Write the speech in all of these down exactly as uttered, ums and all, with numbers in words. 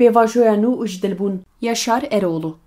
Pêvajoya nû û ji dilbûn. Yaşar Eroğlu.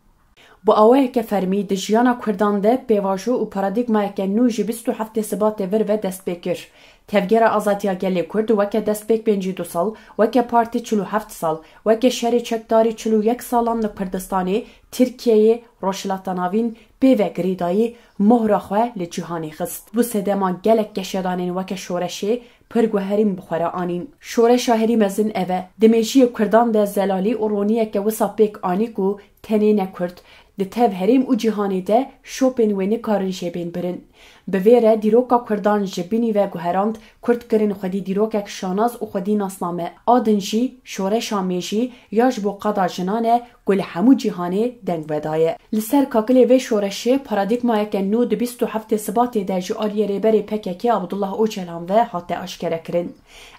Bi awayeke fermî di jiyana Kurdan de pêvajo û paradîgmayeke nû ji bîst û heftê Sibatê vir ve dest pê kir. Tevgera Azadiya Gelê Kurd weke destpêk pêncî du sal, weke partî çil û heft sal, weke şerê çekdarî çil û yek salan li Kurdistanê, Tirkiyeyê, Rojhilata Navîn pê ve girêdayî mohra xwe li cîhanê xist. Bû sedema gelek geşedanên weke şoreşê pir guherîn bi xwe re anîn. Şoreşa herî mezin ev e. Di mêjiyê Kurdan de zelalî û roniyeke wisa pêk anî ku tenê ne Kurd, di tev herêm û cîhanê de şopên wê nikarin jê bên birin. Bi vê re dîroka Kurdan ji bînî ve guherand, Kurd kirin xwedî dîrokek şanaz û xwedî nasname. A din jî şoreşa mêjî ya ji bo qada jinan e ku li hemû cîhanê deng vedaye. Li ser kakilê vê şoreşê paradîgmayeke nû di bîst û heftê Sibatê de ji aliyê rêberê P K K Abdullah Ocalan ve hate aşkerekirin.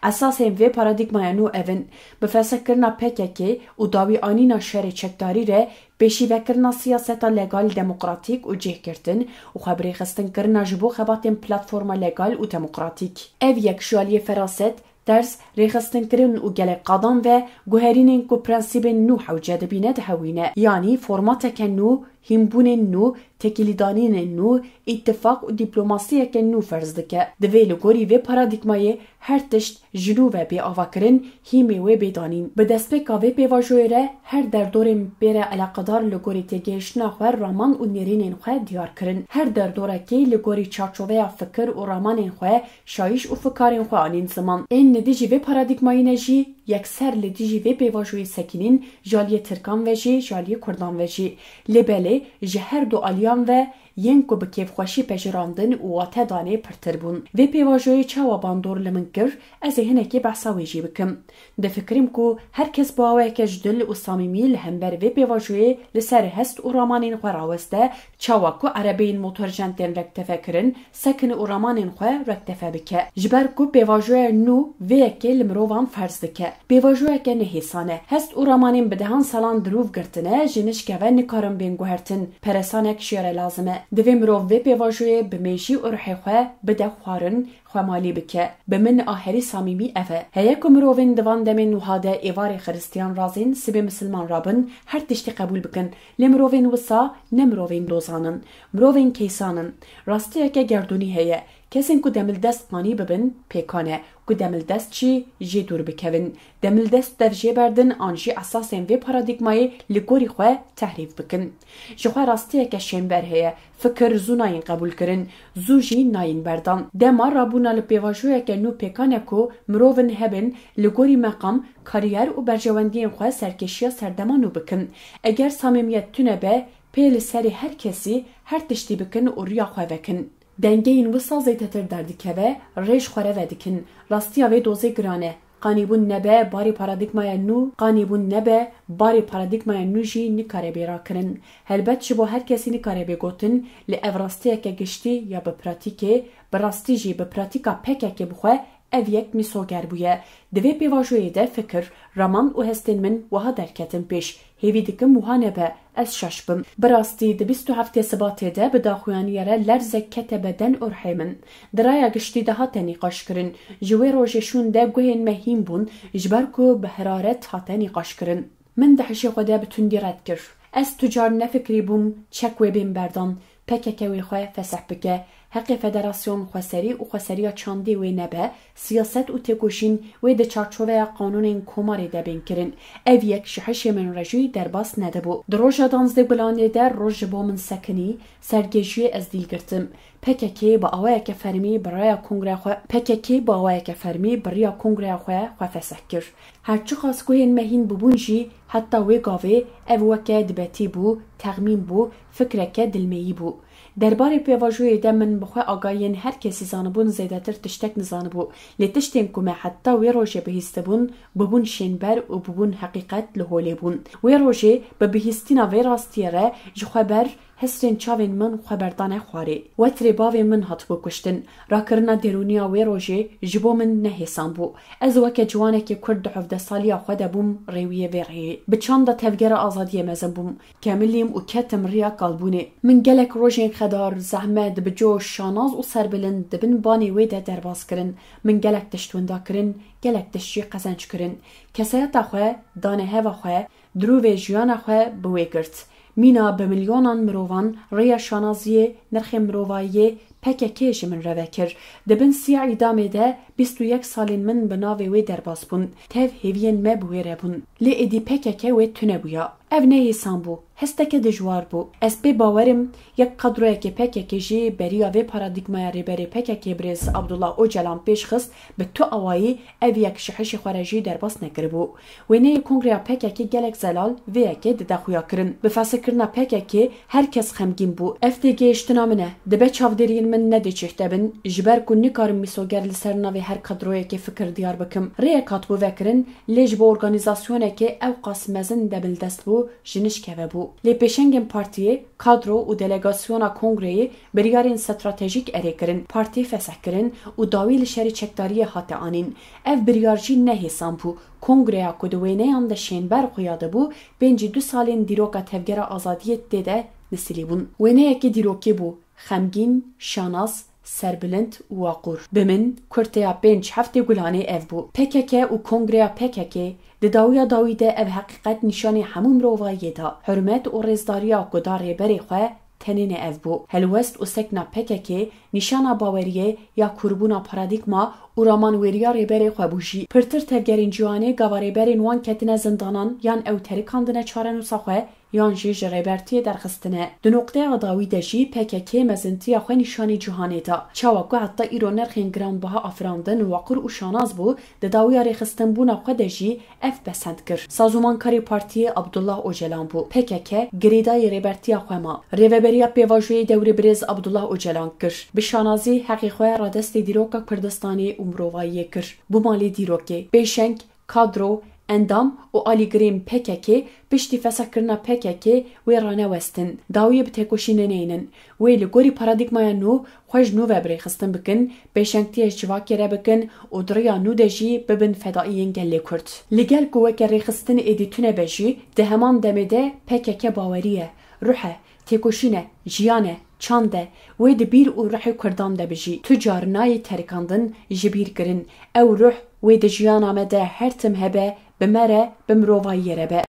Esasên vê paradîgmaya nû ev in: bifesekirina P K K û dawî anîna şerê çekdarî re, pêşîvekirina siyaseta legal demokratîk û cihgirtin û xwe birêxistinkirina ji bo xebatên platforma legal û demokratîk. Ev yek ji aliyê feraset, terz, rêxistinkirin û gelek qadan ve guherînên ku prensîbên nû hewce dibîne dihewîne, yanî formateke nû, hînbûnên nû, tekîlîdanînên nû, îtifaq û dîplomasiyeke nû ferz dike. Divê li gorî vê paradîgmayê her tişt ji nû ve bê avakirin, hîmê wê bê danîn. Bi destpêka vê pêvajoyê re her derdorên pê re eleqedar li gorî têgihiştina xwe, raman û nêrînên xwe diyar kirin. Her derdorekî li gorî çarçoveya fikir û ramanên xwe, şayîş û fikarên xwe anîn ziman. Ên li dijî vê paradîgmayî ne jî yekser li dijî vê pêvajoyê sekînîn, ji aliyê Tirkan ve jî, ji aliyê Kurdan ve jî. Lê belê ji her du aliyan ve yên ku bi kêfxweşî pejirandin û wate danê pirtir bûn. Vê pêvajoyê çawa bandor li min kir, ez ê hinekî behsa wê jî bikim. Difikirim ku her kes bi awayeke ji dil û samîmî li hember vê pêvajoyê li ser hest û ramanên xwe raweste, çawa ku erebeyên motorjentên rektefe kirin, sekin û ramanên xwe rektefe bike. Ji ber ku pêvajoya nû vê yekê li mirovan ferz dike. Pêvajoyeke nehêsan e. Hest û ramanên bi dehan salan dirûv girtine, ji nişke ve nikarin bên guhertin. Peresanek jê re lazim e. Divê mirov vê pêvajoyê bi mêjî û ruhê xwe bide xwarin, xwemalî bike. Bi min a herî samîmî ev e. Heye ku mirovên di van demên wiha de êvarê xiristiyan razên, sibê misilman rabin, her tiştî qebûl bikin. Lê mirovên wisa ne mirovên dozan in. Mirovên keysan in. Rastiyeke gerdûnî heye. Kesên ku demildest qanî bibin, pêkan e ku demildest jî jê dûr bikevin. Demildest dev jê berdin an jî esasên vê paradîgmayê li gorî xwe tehrîf bikin. Ji xwe rastiyeke şênber heye. Fikir zû nayên qebûlkirin, zû jî nayên berdan. Dema rabûna li pêvajoyeke nû pêkan e ku mirovin hebin li gorî meqam, kariyer û berjewendiyên xwe serkêşiya serdema nû bikin. Eger samîmiyet tune be, pê li serê her kesî her tiştî bikin û riya xwe vekin. Dengeyên wisa zêdetir derdikeve, rê ji xwe re vedikin. Rastiya vê dozê giran e. Qanîbûn nebe, barê paradîgmaya nû, qanîbûn nebe, barê paradîgmaya nû jî nikare bê rakirin. Helbet ji bo her kesî nikare bê gotin, lê ev rastiyeke giştî ya bi pratîkê, bi rastî jî bi pratîka P K K bi xwe ev yek mîsoger bûye. Di vê pêvajoyê de fikir, raman û hestên min wiha derketin pêş. Hêvî dikim wiha nebe, ez şaş bim. Bi rastî, di bîst û heftê Sibatê de bi daxuyaniye re lerzek kete beden û ruhê min. Di raya giştî de hate nîqaşkirin. Ji wê rojê şûn de guhên me hîn bûn, ji ber ku bi heraret hate nîqaşkirin. Min di hişê xwe de bi tundî red kir. Ez tu car nefikrîbûm çek wê bên berdan, P K K wê xwe fesih bike. Heqê federasyon, xweserî û xweseriya çandê wê nebe, siyaset û têkoşîn wê di çarçoveya qanûnên komarê de bên kirin. Ev yek ji hişê min re jî derbas nedibû. Di roja danzdeh Gulanê de roj ji bo min sekinî, sergêjiyê ez dîl girtim. P K K bi awayeke fermî bi raya kongreya xwe, P K K bi awayeke fermî bi riya kongreya xwe xwe fesih kir. Her çiqas guhên me hîn bûbûn jî, heta wê gavê ev weke dibetî bû, texmîn bû, fikreke dilmeyî bû. Derbarê pêvajoyê de min bi xwe agahiyên her kesî zanibûn, zêdetir tiştek nizanibû. Lê tiştên ku me heta wê rojê bihîstibûn, bûbûn şênber û bûbûn heqîqet li holê bûn. Wê rojê bi bihîstina vê rastiyê re ji xwe ber Hesrên çavên min xwe berdane xwarê. Wetirê bavê min hatibû kuştin. Rakirina derûniya wê rojê ji bo min ne hêsan bû. Ez weke ciwanekê Kurd di hevdeh saliya xwe de bûm rêwiyê vê rêyê. Bi çanda Tevgera Azadiyê mezin bûm. Kemilîm û ketim riya kalbûnê. Min gelek rojên xedar, zehmet, bi coş, şanaz û serbilind di bin banê wê de derbas kirin. Min gelek tişt winda kirin, gelek tişt jî qezenc kirin. Kesayeta xwe, daneheva xwe, dirovê jiyana xwe bi wê girt. Mîna bi milyonan mirovan rêya şanaziyê, nirxê mirovayiyê, P K K ji min re vekir. Di bin siya îdamê de bîst û yek salên min bi navê wê derbas bûn. Tev hêviyên me bi wê re bûn. Lê êdî P K K wê tune bûya. Ev ne hêsan bû. Hesteke dijwar bû. Ez pê bawer im, yek kadroyekê P K K jî beriya vê paradîgmaya rêberê P K K birêz Abdullah Ocalan pêş xist, bi tu awayî ev yek ji hişê xwe re jî derbas nekiribû. Wêneyê Kongreya P K K gelek zelal vê yekê dide xuya kirin. Bi fesihkirina P K K her kes xemgîn bû. Ev têgihiştina min e. Dibe çavdêriyên min ne dê çêhte bin, ji ber ku nikarim mîsoger li ser navê her kadroyekê fikir diyar bikim. Rêyek hatibû vekirin, lê ji bo organîzasyonekê ew qas mezin demildest bû, ji nişkeve bû. Lê pêşengên partiyê, kadro û delegasyona kongreyê biryarên stratejîk erê kirin, partî fesih kirin û dawî li şerê çekdariyê hate anîn. Ev biryar jî ne hêsan bû. Kongreya ku di wêneyan de şênber xuya dibû, pêncî du salên dîroka Tevgera Azadiyê tê de nisilîbûn. Wêneyekî dîrokî bû, xemgîn, şanaz, serbilind û waqûr. Bi min, kurteya pênc heftê Gulanê ev bû. P K K û Kongreya P K K di dawiya dawî de ev heqîqet nîşanî hemû mirovayiyê da. Hurmet û rêzdariya ku da rêberê xwe, tenê ne ev bû. Helwest û sekna P K K nîşana baweriyê ya kûrbûna paradîgma û ramanwêriya rêberê xwe bû jî. Pirtir tevgerên cîhanê gava rêberên wan ketine zindanan yan ew terikandine çarenûsa xwe, yan jî ji rêbertiyê derxistine. Di noqteya dawî de jî P K K mezintiya xwe nîşanî cîhanê da. Çawa ku heta îro nirxên giranbiha afirandin waqûr û şanaz bû, di dawiya rêxistinbûna xwe de jî ev pesend kir. Sazûmankarê partiyê Abdullah Ocalan bû. P K K girêdayî rêbertiya xwe ma. Rêveberiya pêvajoyê dewrê birêz Abdullah Ocalan kir. Bi şanazî heqê xwe radestê dîroka Kurdistanê û mirovayiyê kir. Bû malê dîrokê. Pêşeng, kadro, endam û alîgirên P K K piştî fesehkirina P K K wê ranewestin. Dawiyê bi têkoşînê neynin. Wê li gorî paradîgmaya nû xwe ji nû ve bi rêxistin bikin, pêşengtiyê ji civakê re bikin û di riya nû de jî bibin fedaiyên gelê Kurd. Li gel ku weke rêxistin êdî tune be jî, di heman demê de P K K bawerî ye, ruh e, têkoşîn e, jiyan e, çand e, wê di bîr û ruhê Kurdan de bijî. Tu car nayê terikandin, ji bîr kirin. Ew ruh wê di jiyana me de her tim hebe, bi me re, bi mirovayiyê re be.